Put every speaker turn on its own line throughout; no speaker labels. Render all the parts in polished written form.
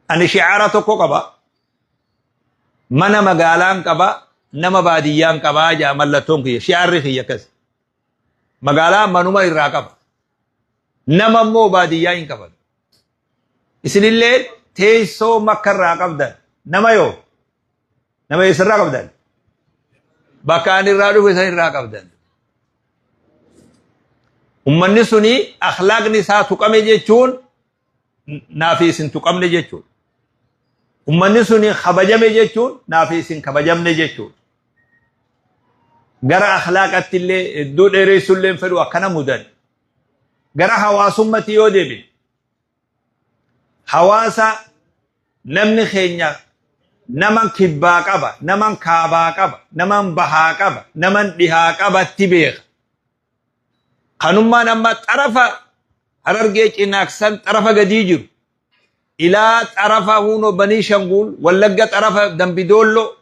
Ani shi'aara tokko qaba. Mana magaalaan qaba, nama baadiyyaan qabaa jaa mallattoon kiyya. Shi'aarri kiyya akkas. Magaalaa manuma irraa qaba. Nama immoo baadiyyaa hin qaban. Isinillee teessoo makka irraa qabdan. Nama yoo? Nama eessarraa qabdan? Bakka ani irraa dhufe san irraa qabdan. Ummanni suni akhlaaqni isaa tuqame jechuun naafi isin tuqamne jechuudha. Ummanni suni kabajame jechuun naafi isin kabajamne jechuudha. Gara akhlaaqatti illee hedduu dheeressu illee hin fedhu akkana mudan. Gara hawaasummatti yoo deebine hawaasa namni keenya naman kibbaa qaba, naman kaabaa qaba, naman bahaa qaba, naman dhihaa qabatti beeka. Kanummaan amma xarafa Harargee Cinaaksan xarafa gadii jiru. Ilaa xarafa huunoo Banii Shanguul, Wallagga xarafa Dambidoollo,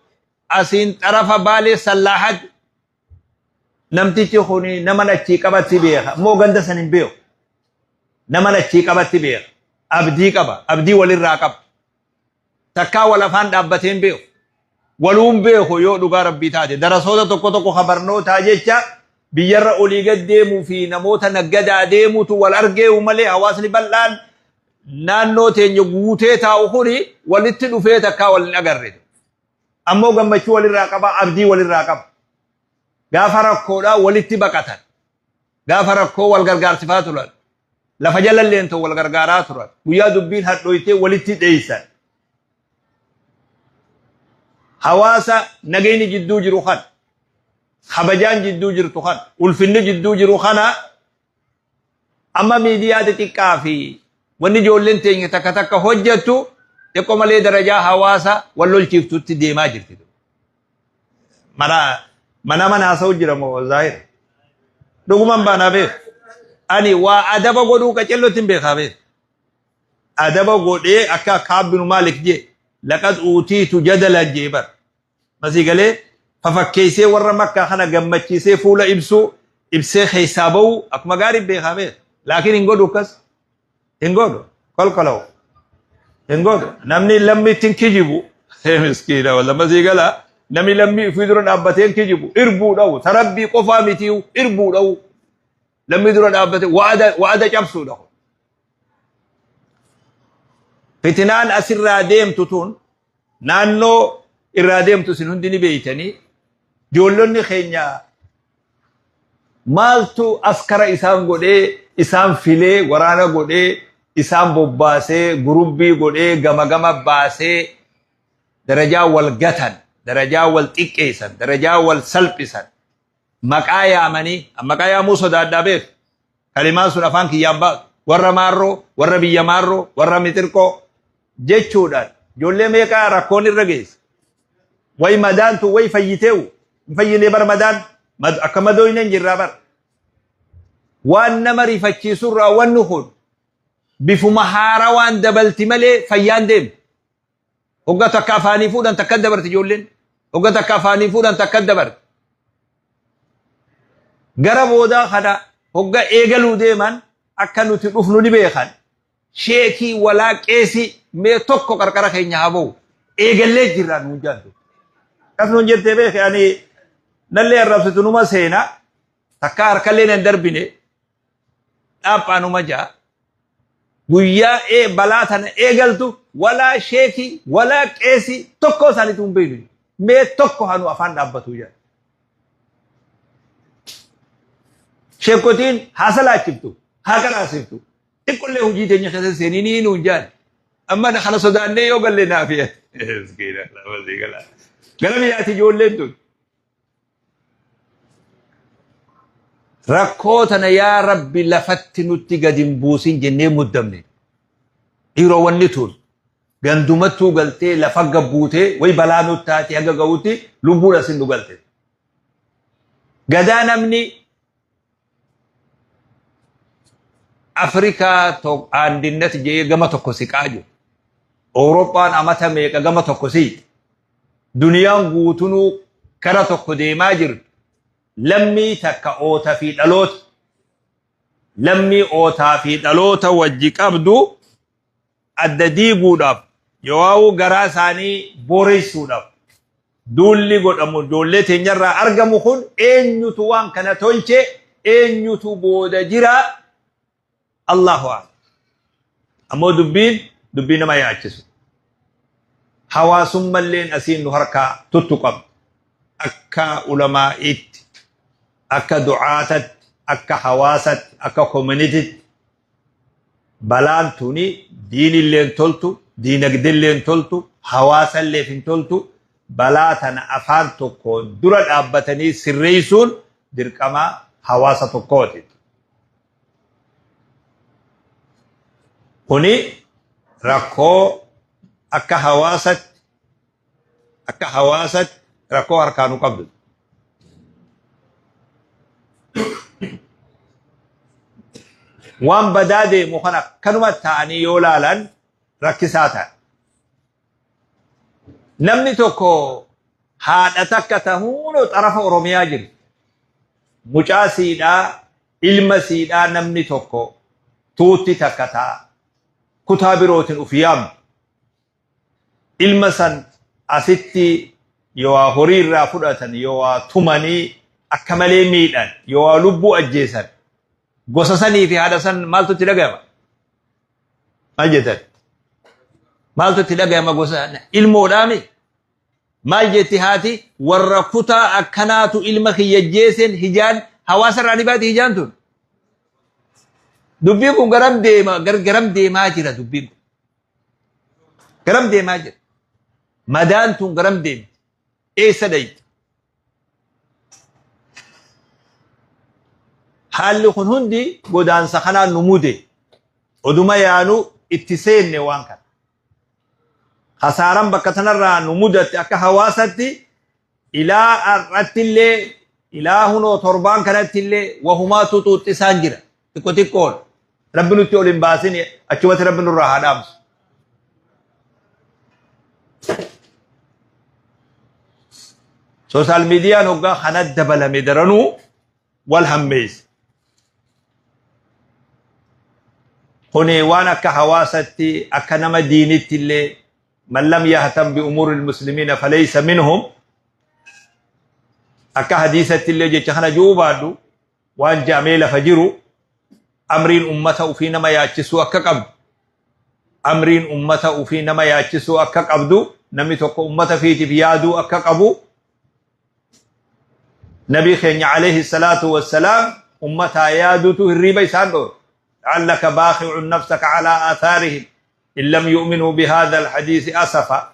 asiin xarafa Baalee Sallaahad. Namtichi kun nama achii qabatti beeka. Immoo ganda san hin beeku. Nama achii qabatti beeka. Abdii qaba. Abdii walirraa qaba. Takkaa wal afaan dhaabbatee hin beeku. Waluun beeku yoo dhugaa rabbii taate. Darasoota tokko tokko ka barnootaa jecha biyyarra olii gad deemuu fi namoota naggadaa deemutu wal argeewu malee hawaasni bal'aan naannoo teenya guutee taa'u kuni walitti dhufee takkaa wal hin agarre. Ammoo gammachuu walirraa qaba, abdii walirraa qaba. Gaafa rakkoodhaa walitti baqatan. Gaafa rakkoo wal gargaarsifaa turan. Lafa jalalleen ta'u wal gargaaraa turan. Guyyaa dubbiin hadhooytee walitti dheeysan. Hawaasa nagayni jidduu jiru kana, kabajaan jidduu jirtu kana, ulfinni jidduu jiru kana amma miidiyaa xixiqqaa fi wanni ijoolleen teenya takka takka hojjettu xiqqoo malee darajaa hawaasa wal lolchiiftutti deemaa jirti. Mana mana mana haasa'u jira moo zaahir? Dhuguman baanaa beeku. Ani waa adaba godhuu qacellotti hin beekaa beeku. Adaba godhee akka Kaab binu Maalik jee laqad uutiitu jadalan jee bar. Masii galee fafakkeessee warra makkaa kana gammachiisee fuula ibsuu ibsee keessaa ba'uu akkuma gaarii beekaa beeku. Laakiin hin godhu akkas. Hin godhu. Kolkolawu. Hin godhu. Namni lammi ittiin kijibu. Miskiina walla masii galaa. Namni lammii ofii dura dhaabbatee hin kijibu. Irbuu dha'u. Tarabbii qofaa mitiiyu irbuu dha'u. Lammii dura dhaabbatee wa'ada wa'ada cabsuudha. Fitinaan asirraa deemtu tun naannoo irraa deemtu isin hundi ni beeytanii ijoollonni keenya maaltu askara isaan godhee isaan filee waraana godhee isaan bobbaasee gurubbii godhee gama gama baasee darajaa wal gatan darajaa wal xiqqeessan darajaa wal salphisan maqaa yaamanii maqaa yaamuu sodaadhaa beeku kalimaan sun afaan kiyyaan baatu warra maarroo warra biyya maarroo warra mixirqoo jechuudhaan ijoollee meeqaa rakkoon irra geesse way madaantu way fayyiteewu hin fayyinee bar madaan akka madooyne hin jirraa bar waan nama rifachiisurraa wanni kun bifuma haarawaan dabalti malee fayyaan deemtu. Hogga takka afaanii fuudhan takka dabarti ijoolleen. Hogga takka afaanii fuudhan takka dabarti. Gara boodaa kana hogga eegaluu deeman akka nuti dhufnu ni beekan. Sheekii walaa qeesii mee tokko qarqara keenya haa ba'u. Eegallee jirra nuun jaantu. Akkas nuun jettee beeke ani nallee arrabsitu numa seena takka harkallee nan darbine dhaaphaa numa jaa. Guyyaa ee balaa tana eegaltu walaa sheekii walaa qeesii tokko isaaniitu hin beeknu. Mee tokko haa nu afaan dhaabbatu jedha. Sheekotiin haa salaachiftu, haa qaraasiftu. Xiqqollee hojii teenya keessa seenii ni nuun jaan. Amma kana sodaannee yoo galle naafi. Gara biyyaati ijoolleen tun. Rakkoo tana yaa Rabbi lafatti nutti gad hin buusin jennee muddamne. Dhiiroo wanni tun gandumattuu galtee lafa gabbuutee way balaa nutti taate haga ga'utti lubbuun asin nu galte. Gadaa namni Afrikaa aandinnat jedhee gama tokko siqaa jiru. Awurooppaan amata meeqa gama tokko siqxe. Duniyaan guutunuu kara tokko deemaa jirtu. Lammii takka oota fi dhaloota. Lammii ootaa fi dhaloota wajji qabdu adda diiguudhaaf Yoo'aawuu garaa isaanii booreessuudhaaf duulli godhamu ijoollee teenyarraa argamu kun eenyutu waan kana tolche, eenyutu booda jira, Allahu a'lam. Ammoo dubbiin dubbii nama yaachisu. Hawaasummalleen asiin nu harkaa tuttuqamtu. Akka ulamaa'iitti, akka du'aatatti, akka hawaasatti, akka koominiititti balaan tuni diinillee hin toltu, diinagdellee hin toltu, hawaasalleef hin toltu. Balaa tana afaan tokkoon dura dhaabbatanii sirreessuun dirqama hawaasa tokkooti. Kuni rakkoo akka hawaasatti akka hawaasatti rakkoo harkaa nu qabdu. Waan badaa deemu kana akkanuma ta'anii yoo laalan rakkisaa ta'a. Namni tokko haadha takka tahuunoo xarafa Oromiyaa jiru. Mucaa siidhaa, ilma siidhaa namni tokko tuutti takka ta'a. Kutaa birootiin uf yaamtu. Ilma san asitti yoo waa horii irraa fudhatan, yoo waa tumanii akka malee miidhan, yoo waa lubbuu ajjeesan, gosa sanii fi haadha san maaltu itti dhagayama? Maal jettan? Maaltu itti dhagayama gosa ilmoodhaami? Maal jetti haati? Warra kutaa akkanaatu ilma kiyya ajjeeseen hijaan hawaasa irraa ni baati hijaan tun. Dubbiin kun garam deema garam deemaa jira dubbiin kun. Garam deemaa jira. Madaan tun garam deemti? Eessa dhayti? Haalli kun hundi godaansa kanaan nu mude. Oduma yaanu itti seenne waan kana. Khasaaran bakka tanarraa nu mudatte akka hawaasatti ilaa har'atti illee ilaa hunoo torbaan kanatti illee wahumaatu xuuxxisaan jira. Xiqqo xiqqoon. Rabbi nutti ol hin baasin, achumatti rabbi nurraa haa dhaamsu. Sooshaal miidiyaan hoggaa kana dabalame daranuu wal hammeessa. Kuni waan akka hawaasatti, akka nama diinitti illee, man lam yahtam bi umuuri muslimiina falaysa minhum, akka hadiisatti illee jecha kana ji'uu baadhu, waan je'amee lafa jiru, amriin ummata ufii nama yaachisuu akka qabdu, amriin ummata ufii nama yaachisuu akka qabdu, namni tokko ummata fiitiif yaaduu akka qabu. Nabii keenya alayhi salaatu wassalaam ummataa yaadutu hirriiba isaan dhoorge. La'allaka baaxi'un nafsaka alaa aathaarihim in lam yu'minuu bihaadha alhadiisi asafa.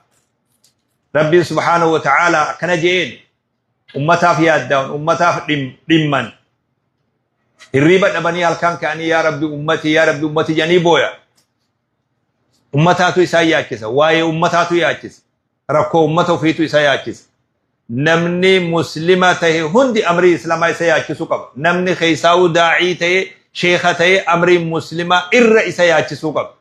Rabbiin subhaanahu wa ta'aalaa akkana je'een, ummataaf yaaddaa'uun, ummataaf dhimman, hirriiba dhabanii halkan ka'anii yaa Rabbi ummatii, yaa Rabbi ummatii jedhanii booya. Ummataatu isaan yaachisa, waa'ee ummataatu yaachisa, rakkoo ummata ofiitu isa yaachisa. Namni muslima tahe hundi amrii islaamaa isa yaachisuu qaba. Namni keessaa'uu daa'ii ta'e, sheekha ta'e, amriin muslimaa irra isa yaachisuu qaba.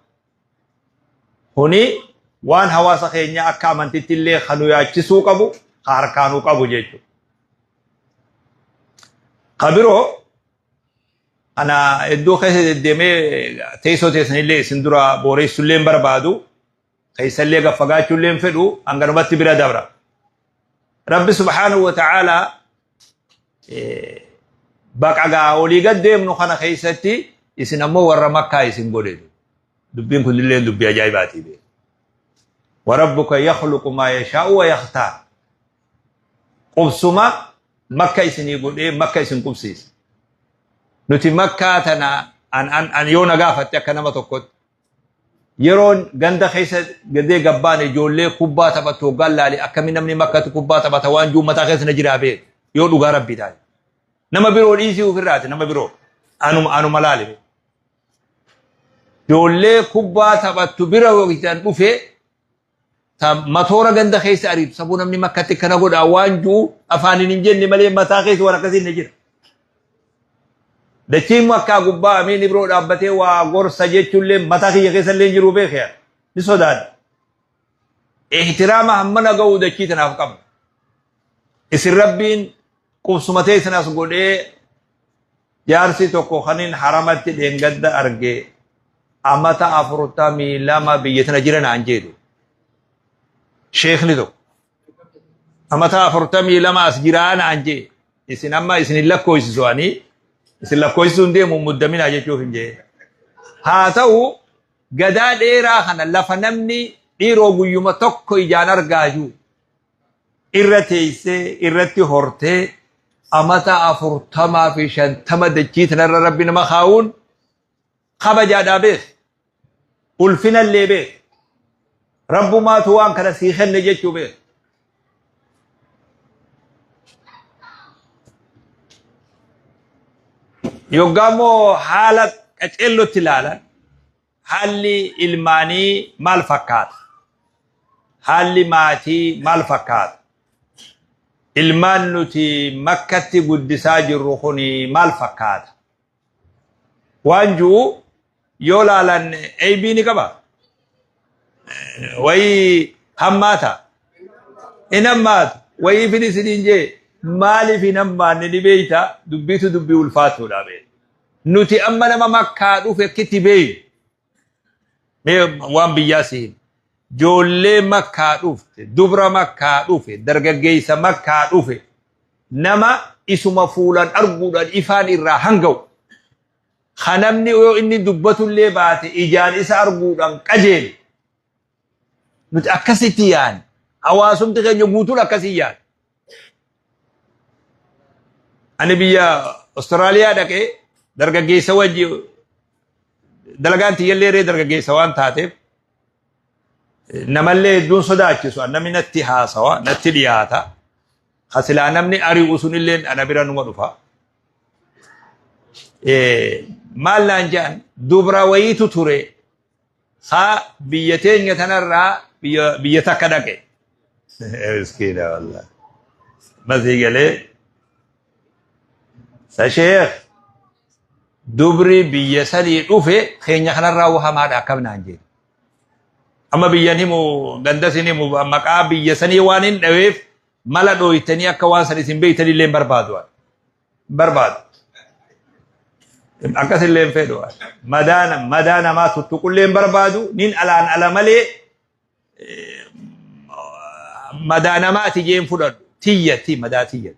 Kuni waan hawaasa keenya akka amantitti illee kan nu yaachisuu qabu, ka harkaanuu qabu jechuudha. Ka biroo ana iddoo keessa deddeemee teessoo teessanillee isin dura booreessullee hin barbaadu, keessallee gad fagaachuullee hin fedhu, hanganumatti bira dabra. Rabbi subhaanahu wa ta'aalaa baqa gaa olii gad deemnu kana keessatti isin ammoo warra Makkaa isin godhe. Dubbiin kunillee dubbii ajaa'ibaatii beeku. Warabbuka yakhluqu maa yashaa'u wa yakhtaar. Qubsuma Makka isinii godhee Makka isin qubsiisa. Nuti Makkaa tana an an an yoo na gaafatte, akka nama tokkotti yeroon ganda keessa gadee gabbaan ijoollee kubbaa taphattu hoggaan laale, akkami namni Makkatti kubbaa taphata waan jiru mataa keessa na jiraa beeku yoo dhugaa rabbii taate. Nama biroo dhiisii ofirraati, nama biroo anuma laale. Ijoollee kubbaa taphattu bira yoo dhufe, ta matoora ganda keessa ariitu, sabuu namni Makkatti kana godhaa waan jiru afaaniin hin jenne malee mataa keessa waan akkasii hin jira. Dachiin Makkaa gubbaa amiin Ibroo dhaabbatee waa gorsa jechuullee mataa kiyya keessa illee jiru beekee ni sodaadha. Ihtiraama hammana ga'uu dachii tanaaf qabna. Isin rabbiin qubsuma teessan as godhee, jaarsi tokko kanin haramatti dheengadda arge amata 42 biyya tana jira naan jedhu. Sheekni tokko amata 42 as jiraa naan jee isin amma isin hin lakkooysisu ani isin lakkooysisuu hin deemu muddaminaa jechuuf hin jee. Haa ta'u gadaa dheeraa kana lafa namni dhiiroo guyyuma tokko ijaan argaa jiru irra teessee irratti hortee amata 40 fi 50 dachii tanarra rabbi nama kaa'uun kabajaadhaa beek. Ulfinallee beek. Rabbumaatu waan kana sii kenne jechuu beek. Yoggaa immoo haala qaceellotti ilaalan haalli ilmaanii maal fakkaata? Haalli maatii maal fakkaata? Ilmaan nuti makkatti guddisaa jirru kun maal fakkaata? Waan ji'u yoo laalan eybii ni qaba. Wayii hammaata. Hin hammaatu. Wayii fin isiniin jee maaliif hin hammaanne ni beeyta dubbiitu dubbii ulfaatuudha beekta. Nuti amma nama makkaa dhufe akkitti beeynu. Mee waan biyyaa si hima. Joollee makkaa dhufte, dubra makkaa dhufe, dargaggeessa makkaa dhufe nama isuma fuulaan arguudhaan ifaan irraa hanga'u. Ka namni yoo inni dubbatullee baate ijaan isa arguudhaan qajeelu. Nuti akkasitti yaadna. Hawaasumti keenya guutuun akkasii yaada. Ani biyya Austraaliyaa dhaqee dargaggeessa wajji dalagaan tiyyallee ree dargaggeessa waan taateef namallee hedduun sodaachisu namni natti haasawa natti dhiyaata. Ka silaa namni ari'u sunillee ana bira numa dhufa. Maal naan jedhan dubra wayiitu ture Haa biyya teenya tanarraa biyya biyya takka dhaqe. Miskiina wallahi. Masii galee sa sheekh dubri biyya sanii dhufe keenya kanarraa waa hamaadha akkam naan jedhe. Amma biyyan himu ganda sin himu maqaa biyya sanii waan hin dhaweef mala dhooytanii akka waan san isin beeytanillee hin barbaadu. Barbaadu. Akkasillee hin fedhu. Madaa madaa namaa tuttuqullee hin barbaadu. Nin alaan ala malee madaa namaati jeen fudhadhu. Tiyya ti madaa tiyya.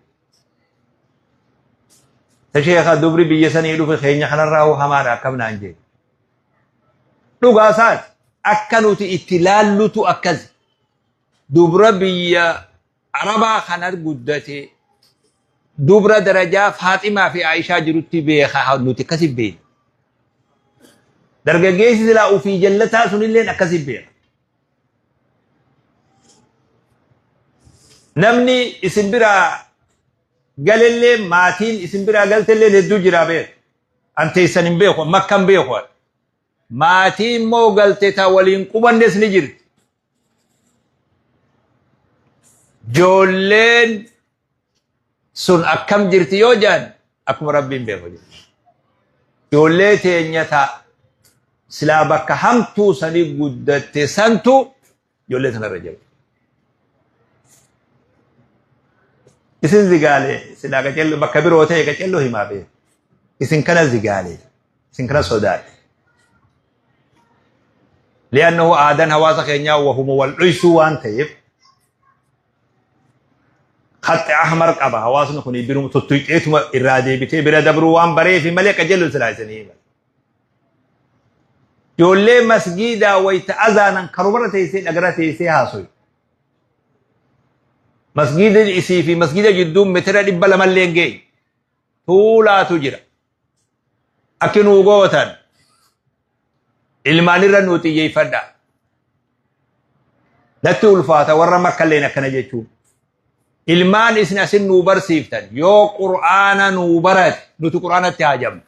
Ta sheekha dubri biyya sanii dhufe keenya kanarraa hoo hamaadha akkam naan jee. Dhugaa isaati. Akka nuti itti laallutu akkasi. Dubra biyya Arabaa kana guddate dubra darajaa Faaximaa fi Aayishaa jirutti beeka nuti akkasi beekna. Dargaggeessi silaa ofii jallataa sunilleen akkasi beeka. Namni isin biraa galellee maatiin isin biraa galtellee hedduu jira beeka. An teessan hin beeku makka hin beeku. Maatii immoo galte ta waliin qubannes ni jirti. Joolleen sun akkam jirti yoo jedhan akkuma rabbiin beeku jedhu. Joollee teenya ta silaa bakka hamtuu sanii guddatte santu joollee sanarra jiru. Isin zigaalee silaa qacello bakka biroo ta'e qacello himaa beeku. Isin kana zigaalee isin kana sodaadhe. Li'annahu aadaan hawaasa keenyaa wahuma wal dhoysuu waan ta'eef khaxxi ahmar qaba hawaasni kun biruma tuttuqxeetuma irraa deebitee bira dabruu waan bareefi malee qajeellu silaa isinii hima. Ijoollee masgiidaa wayita azaanan karumarra teessee dhagara teessee haasoyu. Masgiida isii fi masgiida jidduun meetira 200 illee hin geenye. Tuulaatu jira. Akki nuu gootan ilmaanirra nuu xiyyeeffadha. Natti ulfaata warra makkalleen akkana jechuun. Ilmaan isin asin nuu barsiiftan yoo qur'aana nuu barate nuti qur'aanatti haajamna.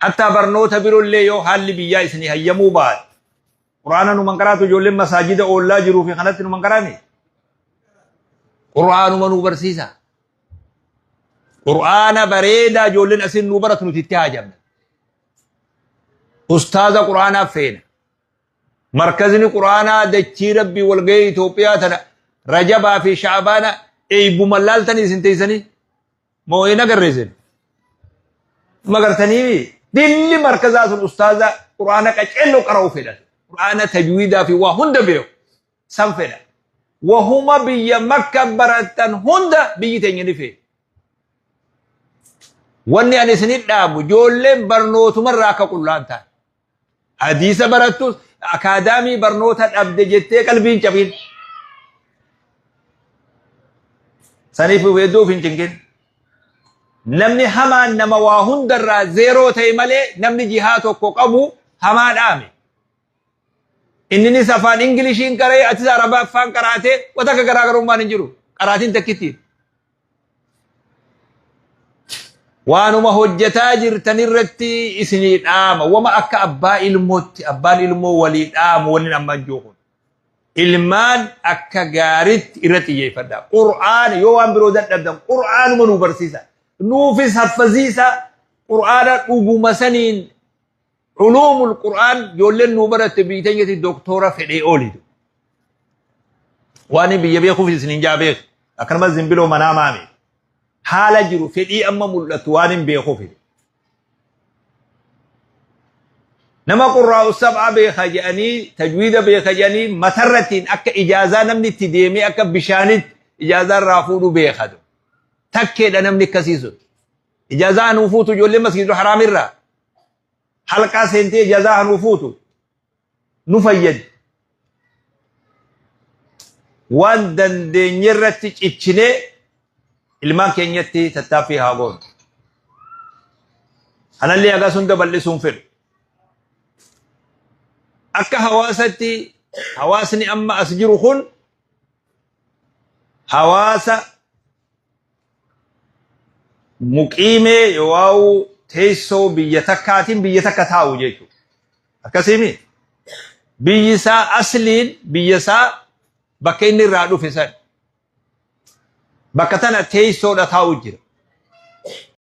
Hattaa barnoota birollee yoo haalli biyyaa isinii hayyamuu baate Qur'aana numan qaraatu ijoolleen masaajida oollaa jiruu fi kanatti numan qaraani. Qur'aanuma nuu barsiisa. Qur'aana bareedaa ijoolleen asiin nuu baratu nuti itti haajamna. Ustaaza Qur'aanaa feena. Markazni Qur'aanaa dachii Rabbii walgahii Itoophiyaa tana Rajabaa fi Sha'abaana eeybuma laaltanii isin teessanii. Moo hin agarre isin? Magartanii dilli markazaa sun ustaaza Qur'aana qaceelloo qara'uu fedhan. Qur'aana tajwiidaa fi waa hunda beeku. san fedha. Wahuma biyya Makka barattan hunda biyyi teenya ni feeti. Wanni ani isinit dhaamu ijoolleen barnootumarraa akka qullaan taane. Hadiisa barattus akaadaamii barnoota dhabde jettee qalbii hin cabin. Saniif hedduu of hin cinqin. Namni hamaan nama waa hundarraa zeeroo ta'e malee namni jihaa tokko qabu hamaa dhaame. Inninis afaan Ingilishiin qara'ee atis Araba afaan qaraatee wanta akka garaagarummaan hin jiru. Qaraatiin takkittiin. Waanuma hojjetaa jirtan irratti isinii dhaama. Wama akka abbaa ilmootti abbaan ilmoo walii dhaamu wanni amma jiru kun. Ilmaan akka gaariitti irratti xiyyeeffadha. Qur'aana yoo waan biroo dadhabdan qur'aanuma nu barsiisa. Nuufis haffaziisa qur'aana dhuguma saniin Culuumul Qur'aan ijoolleen nuu baratte biyyi teenyatti doktora fedhee oolitu. Waan biyya beekuuf isin hin jaa beeku. Akkanumas zimbiloo manaa maame. Haala jiru fedhii amma mul'atu waan hin beekuuf. Nama qurraa'u sab'a beeka jedhanii tajwiida beeka jedhanii matarrattiin akka ijaazaa namni itti deemee akka bishaanitti ijaazaa irraa fuudhu beeka. Takkeedha namni akkasii sun. Ijaazaa nuu fuutu ijoollee masgiidul haraamirraa. Halqaa seentee ijaazaa hanuu fuutu nu fayyadi. Waan dandeenye irratti cichinee ilmaan keenyatti tattaaffii haa goonu. Kanallee hagas hunda bal'isuun fedhu. Akka hawaasatti hawaasni amma as jiru kun hawaasa Muqiimee yoowaa'u teessoo biyya takkaatiin biyya takka taa'u jechuudha. Akkasiimi biyyi isaa asliin biyya isaa bakka inni irraa dhufe san bakka tana teessoodha taa'u jira.